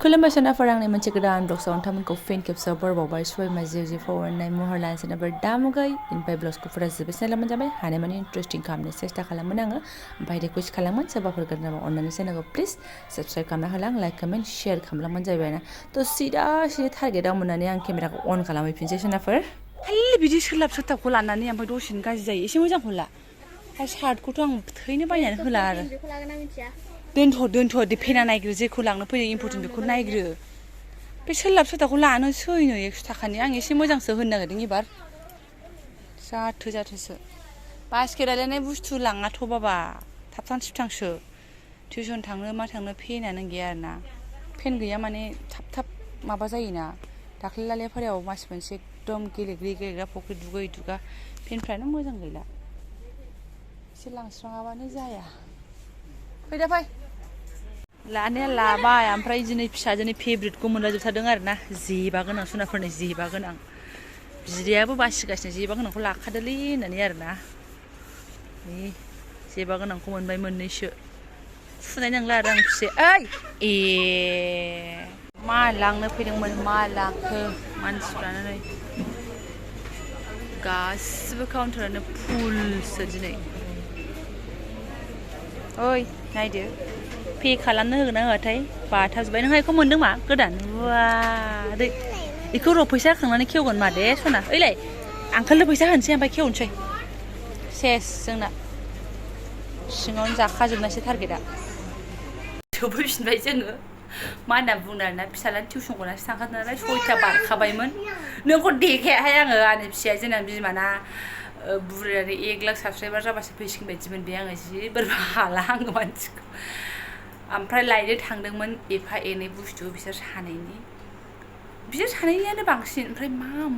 खुलुमबाय सोनाफोर आंनि मोनसे गोदान ब्लग्सआव नोंथांमोनखौ फिन खेबसेयाव बरबावबाय सबायमा जिउ फरायनाय महर लानो सोनाफोर दामुगै ओमफ्राय ब्लग्सखौ फुरा जोबोसेन लामोन जाबाय हानायमानि इन्टारेस्टिं खालामनो सेस्था खालामोन आङो ओमफ्राय रिकुवेस्ट खालामोन सोरबाफोर गोदानबा अननानै चेनेलखौ प्लिज साबस्क्राइब खालामना होलां लाइक कमेन्ट शेयार खालामलांबानो जाबायना थ' सिदा टारगेटआव मोननानै आं केमेराखौ अन खालामहैफिनसै सोनाफोर खालि बिदि सोलाब सोथाबखौ लानानै ओमफ्राय दसेनो गाज्रि जायो एसे मोजांखौ ला सार्टखौथ' आं थैनो बायनानै होला आरो दोनथ' फेना नायग्रो जेखौ लांनो फैदों इम्परटेन्ट बेखौ नायग्रो बे सोलाब सोथाबखौ लानो सैनो 100 थाखानि आं एसे मोजांसो होनो नागिरदों एबार जाथोसो बास्केट रायलायनाय बुस्थु लाङाथ' बाबा थाबथां थिबथांसो टिउसन थांनो मा थांनो फेनानो गैया आरोना फेन गैया माने थाब माबा जायोना दाख्लै लालेफारायाव मास मोनसे एकदम गेलेग्रा फुख्रि दुगा फेनफ्रानो मोजां गैला एसे लांस्राङाबानो जाया फैदा फै लानाया लाबाय ओमफ्राय दिनै फिसाजोनि फेभरेटखौ मोनलाजोबथारदों आरोना जेबा गोनां सनाफोरनि जेबा गोनां बिदायाबो बासिगासिनो जेबा गोनांखौ लाखादोलै होननानै आरोना जेबा गोनांखौ मोनबाय मोननैसो सुनाय नंला आरो आं फिसे ओइ मा लांनो फैदोंमोन मा लाखो मानसिफ्रानो नै गासिबो काउन्टारानो फुलसो दिनै ओइ नायदो पे खालामनो होगोन ना होआथाय बाथाजोब्बाय नोंहा बेखौ मोन्दों मा गोदान वा बेखौ र' फैसा होखांनानै खेवगोन मा दे सना ओइलाय आंखालनो फैसा होनोसै ओमफ्राय खेवनोसै सेस जोंना सिङावनो जाखाजोबनायसै टारगेटआ सफैफिनबाय जोङो मा होनना बुंदों आरोना फिसालानि टिउसन गनासो थांखादों नालाय 6ता बारखाबायमोन नोंखौ देखायाहाय आङो आंनि फिसाया जोंना बिमाना बुरैयानो 1 लाख साबसक्राइबार जाबासो फैसिगोन बायदि मोनबाय आङो जि बोरैबा हाला आङो मानसिखौ ओमफ्राय लायनो थांदोंमोन एफा एनै बुस्थु बिसोर सानैनियानो बांसिन ओमफ्राय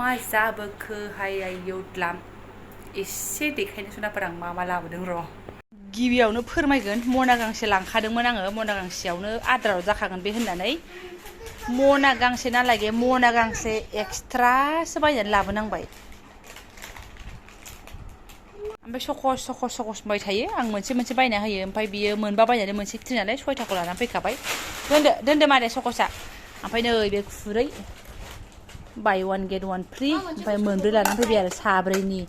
मा जाबोखोहाय आयौ द्लाम एसे देखायनो सनाफोर आं मा लाबोदों र' गिबियावनो फोरमायगोन मना गांसे लांखादोंमोन आङो मना गांसेयावनो आद्राल जाखागोन बे होननानै मना गांसे नालागे मना गांसे एक्सट्रासो बायनानै लाबोनांबाय ओमफ्राय सकस बाय थायो आं मोनसे बायना होयो ओमफ्राय बियो मोनबा बायनानै मोनसे फ्रि नालाय 6ताखौ लानानै फैखाबाय दोनदो मादै सकसा ओमफ्राय नै बे खुरै बाय 1 गेट 1 फ्रि ओमफ्राय मोनब्रै लानानै फैबाय आरो साब्रैनि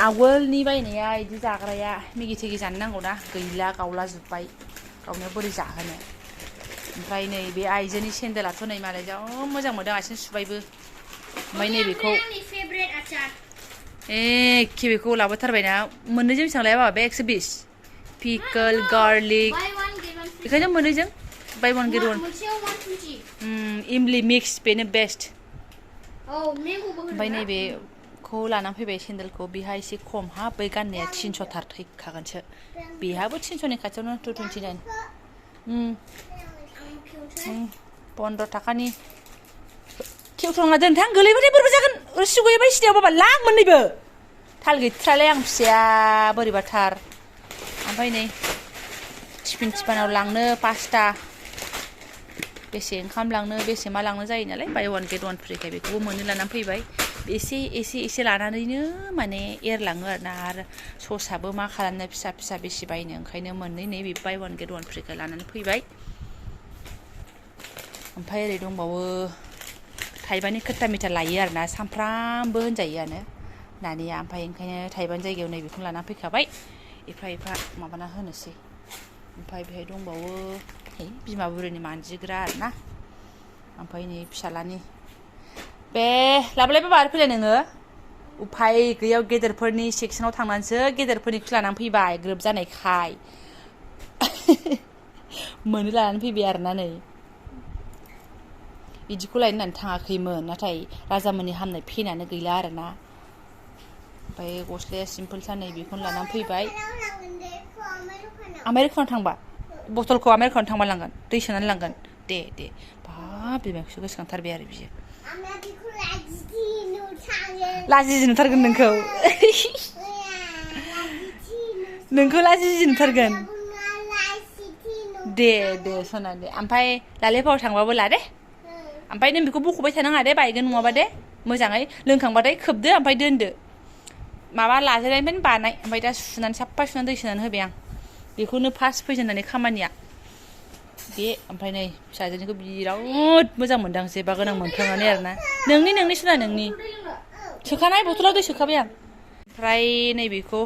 आवगोलनि बायनाया बिदि जाग्राया मेगि थेगि जानो नांगौना गैला गावला जोब्बाय गावनो बोरै जाहोनो ओमफ्राय नै बे आइजोनि सेन्देलाथ' नै मालाय जा मोजां मोनदों आथिं सुबायबो ओमफ्राय नैबेखौ एखे बेखौ लाबोथारबायना मोननैजों बेसेबां लाया बाबा बे 120 पिकल गार्लिक बेखायनो मोननैजों बाय 1 गेट 1 इमलि मिक्स बेनो बेस्ट ओमफ्राय नैबेखौ लानानै फैबाय सेन्देलखौ बेहा एसे खम हाब बै गाननाया 300 थार थैखागोनसो बेहाबो 300नि खाथियावनो 229 15 थाखानि खेवथांना दोनथां गोलैबाथाय बोरैबा जागोन सिगुयैबाय सिदायाव बाबा लां मोननैबो थाल गैथ्रालाय आं फिसाया बोरैबाथार ओमफ्राय नै टिफिनाव लांनो 5ता बेसे ओंखाम लांनो बेसे मा लांनो जायो नालाय बाय 1 गेट 1 फ्रिखाय बेखौबो मोननो लानानै फैबाय एसे लानानैनो माने एरलाङो आरोना आरो ससाबो मा खालामनो फिसा बेसे बायनो ओंखायनो मोननै नै बे बाय 1 गेट 1 फ्रिखौ लानानै फैबाय ओमफ्राय ओरै दंबावो थाइबानि खोथा मिथा लायो आरोना सामफ्रामबो होनजायोआनो नानिया ओमफ्राय ओंखायनो थाइबानि जायगायाव नैबेखौनो लाना फैखाबाय एफा माबाना होनोसै ओमफ्राय बेहाय दंबावो बिमा बुरैनि मानजिग्रा आरोना ओमफ्राय नै फिसालानि बे लाबोलाय बाबा आरो फैलाय नोङो उफाय गैयाव गेदेरफोरनि सेक्सनाव थांनानैसो गेदेरफोरनिखौ लानानै फैबाय ग्रोब जानायखाय मोननो लानानै फैबाय आरोना नै बिदिखौ लायनो होननानै थाङाखैमोन नाथाय राजामोननि हामनाय फेनानो गैला आरोना ओमफ्राय गस्लाया सिम्पोलथार नै बेखौनो लानानै फैबाय आमेरिकानाव थांबा बथलखौ आमेरिकानाव थांबा लांगोन दै सोनानै लांगोन दे बाब बिमाखौसो गोसोखांथारबाय आरो बियो लाजिनो नुथारगोन नोंखौ लाजिनो नुथारगोन दे सना दे ओमफ्राय लालेपावाव थांबाबो ला दे ओमफ्राय नों बेखौ बख'बाय थानाङा दे बायगोन नङाबा दे मोजाङै लोंखांबाथाय खोबदो ओमफ्राय दोनदो माबा लाजेननायनिफ्रायनो बानाय ओमफ्राय दा साफा सुनानै दै सोनानै होबाय आं बेखौनो फार्स्ट फैजेननानै खामानिया बे ओमफ्राय नै फिसाजोनिखौ बिराद मोजां मोनदां जेबा गोनां मोनथाङानो आरोना नोंनि सुना नोंनि सोखानाय बथलाव दै सोखाबाय आं ओमफ्राय नैबेखौ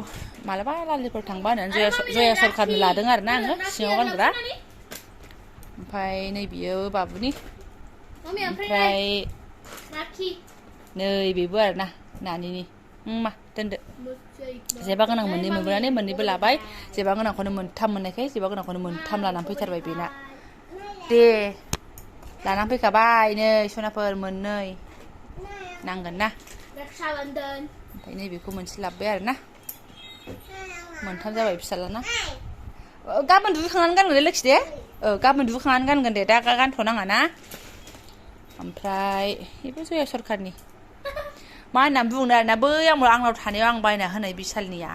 मालाबा लालिफोर थांबा होननानै जया सरकारनो लादों आरोना आङो सिङाव गानग्रा ओमफ्राय नैबेयो बाबुनि ओमफ्राय नैबेबो आरोना नानिनि मा दोनदो जेबा गोनां मोननै मोनबोनानै मोननैबो लाबाय जेबा गोनांखौनो मोनथाम मोननायखाय जेबा गोनांखौनो मोनथाम लानानै फैथारबाय बेना दे लानानै फैखाबाय नै सनाफोर मोननै नांगोन ना ओमफ्राय नैबेखौ मोनसे लाबोबाय आरोना मोनथाम जाबाय फिसालाना गाबोन दुगैखांनानै गानगोन दे लोखि दे गाबोन दुगैखांनानै गानगोन दे दा गानथ'नाङा ना ओमफ्राय बेबो जया सरकारनि मा होननानै बुंनो आरोना बै आंनाव थानायाव आं बायना होनाय बिशालनिया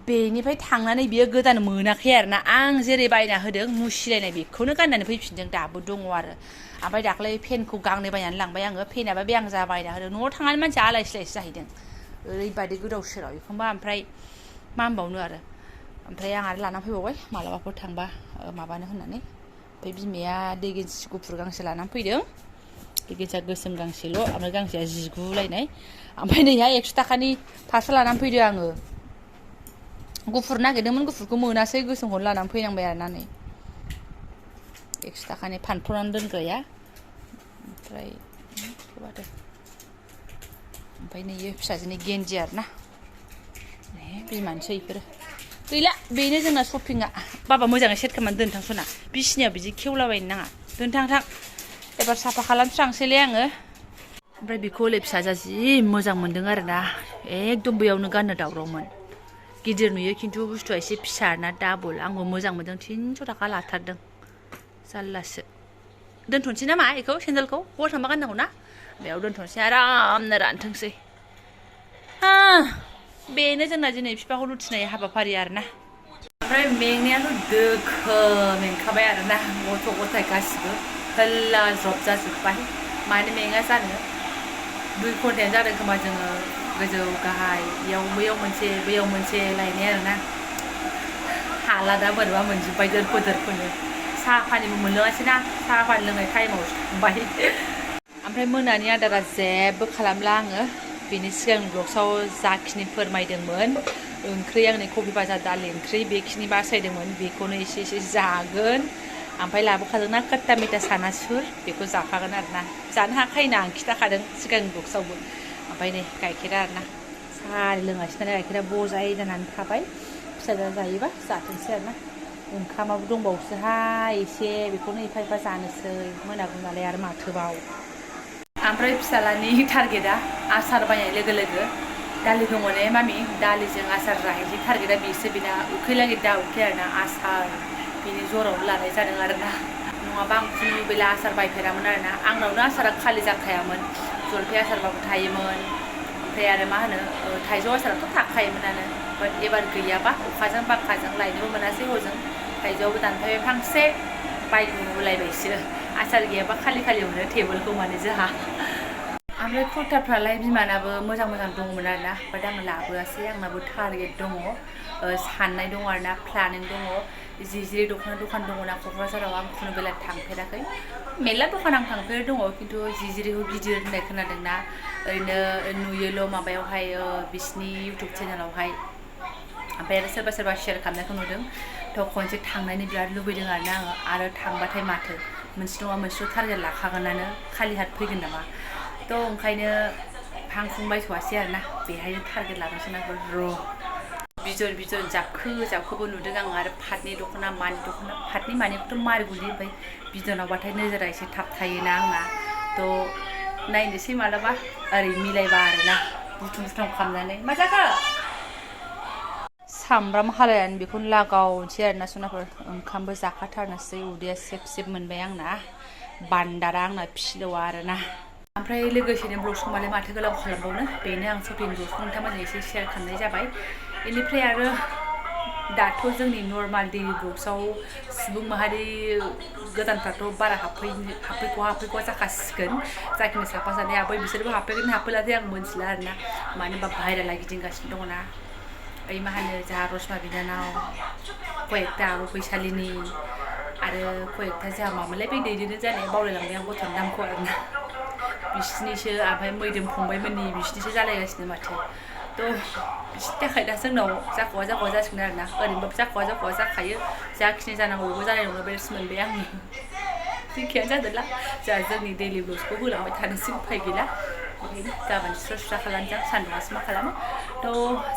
बेनिफ्राय थांनानै बियो गोदान मोनाखै आरोना आं जेरै बायना होदों मुसिलायनाय बेखौनो गाननानै फैफिनदों दाबो दङ आरो ओमफ्राय दाख्लै पेनखौ गांनै बायनानै लांबाय आङो पेनाबा बे आं जा बायना होदों न'आव थांनानै मानसिया आलाय सिलायसो जाहैदों ओरैबायदि गोदाव सोराव एखमबा ओमफ्राय मा होनबावनो आरो ओमफ्राय आं आरो लानानै फैबावबाय मालाबाफोर थांबा माबानो होननानै ओमफ्राय बिमाया दै गेन्जि गुफुर गांसे लानानै फैदों दै गेन्जिया गोसोम गांसेल' ओमफ्राय गांसेया 19 लायनाय ओमफ्राय नैहा 100 थाखानि फास्रा लानानै फैदों आङो गुफुर नागिरदोंमोन गुफुरखौ मोनासै गोसोमखौनो लानानै फैनांबाय आरोना नै 100 थाखानि फानफ्रनानै दोनग्राया ओमफ्राय नैयो फिसाजोनि गेन्जि आरोना बिमानोसै बेफोरो गैला बेनो जोंना शपिंआ बाबा मोजाङै सेट खालामनानै दोनथां सना बिसिनियाव बिदि खेवलाबायनो नाङा दोनथां एबार साफा खालामस्रांसैलै आङो ओमफ्राय बेखौ हले फिसाजोआ जि मोजां मोनदों आरोना एकदम बैयावनो गाननो दावरावमोन गिदिर नुयो खिन्थु बुस्थुआ एसे फिसा ना डाबल आंबो मोजां मोनदों 300 थाखा लाथारदों जारलासो दोनथ'नोसै नामा बेखौ सेन्देलखौ बल थांबा गाननांगौ ना बेयाव दोनथ'नोसै आरामनो रानथोंसै बेनो जोंना दिनै बिफाखौ लुथिनाय हाबाफारि आरोना ओमफ्राय मेंनायाथ' दोखो मेंखाबाय आरोना गथ' गथाय गासिबो हल्ला जब जाजोब्बाय मानो मेङा जानो 2 घन्टायानो जादों खोमा जोङो गोजौ गाहाय बैयाव मोनसे लायनाय आरोना हाला दा बोरैबा मोनजोब्बाय दोरफोनो साहा पानिबो मोनलोङासै ना साहा पानि लोंनाय टाइमाव थांबाय ओमफ्राय मोनानि आदारा जेबो खालामला आङो बेनि सिगां ब्लग्सआव जाखिनि फोरमायदोंमोन ओंख्रि आंनि कबि भाजा दालि ओंख्रि बेखिनि बासायदोंमोन बेखौनो एसे जागोन ओमफ्राय लाबोखादोंना खट्टा मिठा सानासुर बेखौ जाफागोन आरोना जानो हाखायोना आं खिथाखादों सिगां ब्लग्सआवबो ओमफ्राय नै गाइखेरा आरोना साहा लोङासै नालाय गाइखेरा बजाय जानानै थाबाय फिसाजोआ जायोबा जाथोंसै आरोना ओंखामाबो दंबावोसोहाय एसे बेखौनो एफा जानोसै मोनागौ नालाय आरो माथोबाव ओमफ्राय फिसालानि टारगेटआ आसार बायनाय लोगो दालि दङ ने मामि दालिजों आसार जाहैसै टारगेटआ बेसो बेना उखैलागै दा उखै आरोना आसार बेनि जरावनो लानाय जादों आरोना नङाबा आं खुनु बेला आसार बायफेरामोन आरोना आंनावनो आसारा खालि जाखायामोन जलफि आसारबाबो थायोमोन ओमफ्राय आरो मा होनो थाइजौ आसाराथ' थाखायोमोनानो बाट एबार गैयाबा अखाजों बांखाजों लायनोबो मोनासै हजों थाइजौआबो दानफायबाय फांसे बायगुलायबायसो आसार गैयाबा खालि मोनो टेबोलखौ माने जोंहा ओमफ्राय कुर्ताफ्रालाय बिमानाबो मोजां दङमोन आरोना बाट आङो लाबोआसै आंनाबो टारगेट दङ साननाय दङ आरोना प्लानिं दङ जिजिरि दख'ना दखान दङना क'क्राझाराव आं खुनु बेला थांफेराखै मेरला दखान आं थांफेर दङ खिन्थु जिजिरिखौ गिदिर होननाय खोनादोंना ओरैनो नुयोल' माबायावहाय बिसिनि इउटुब चेनेलावहाय ओमफ्राय आरो सोरबा शेयार खालामनायखौ नुदों थ' खनसे थांनायनि बिराद लुबैदों आरोना आङो आरो थांबाथाय माथो मोनसे नङा मोनसेल' टारगेट लाखागोनानो खालि हात फैगोन नामा थ' ओंखायनो हांफुंबायथ'आसै आरोना बेहायनो टारगेट लागासिनो आंबो बिदन जाबखोबो नुदों आं आरो पाटनि दख'ना पाटनि मानिखौथ' मारगुलि ओमफ्राय बिदनावबाथाय नोजोरा एसे थाब थायोना आंना थ' नायनोसै मालाबा ओरै मिलायबा आरोना बुथुम खालामनानै मा जाखो सामब्राम हालायानो बेखौनो लागावनोसै आरोना सनाफोर ओंखामबो जाखाथारनोसै उदैया सेब मोनबाय आंना बान्दारा आंना फिलौआ आरोना ओमफ्राय लोगोसेनो ब्लग्सखौ मालाय माथो गोलाव खालामबावनो बेनो आं शपिं ब्लग्सखौ नोंथांमोनजों एसे शेयार खालामनाय जाबाय बेनिफ्राय आरो दाथ' जोंनि नर्माल दैलि ब्लग्सआव सुबुं माहारि गोदानफ्राथ' बारा हाबफैगौ जाखासिगोन जाखिनि साफा सानै हाबफै बिसोरबो हाबफैगोन हाबफैलाथाय आं मोनथिला आरोना मानो होनबा भाइरेला गिदिंगासिनो दङना ओइ मा होनो जोंहा रसमा बिनानाव कयेकथा आब' फैसालिनि आरो कयेकथा जोंहा मामोनलाय बे दैदेनो जानाया बावलायलांबाय आं गथ'नि नामखौ आरोना बिसिनिसो ओमफ्राय मैदोम फंबायमोननि बिसिनिसो जालायगासिनो माथो थ' बिसिनि थाखाय दा जोंनाव जाख'वा जासिगोन आरोना ओरैनोबाबो जाख'वा जाखायो जाखिनि जानांगौ बेबो जानाय नंला बेसो मोनबाय आङो जेखियानो जादोंला जोंहा जोंनि दैलि ब्लग्सखौ होलांबाय थानोसै उफाय गैला बेखायनो गाबोन स्रा खालामनोसै सान्दुंआसो मा खालामो थ'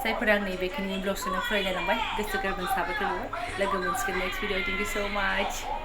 जायफोरा आंनि बेखिनि ब्लग्सखौनो फरायलायलांबाय गोसो गोरबोनि साबायखर बावबाय लोगो मोनसिगोन नेक्स्ट भिडिअ थेंक इउ सो माच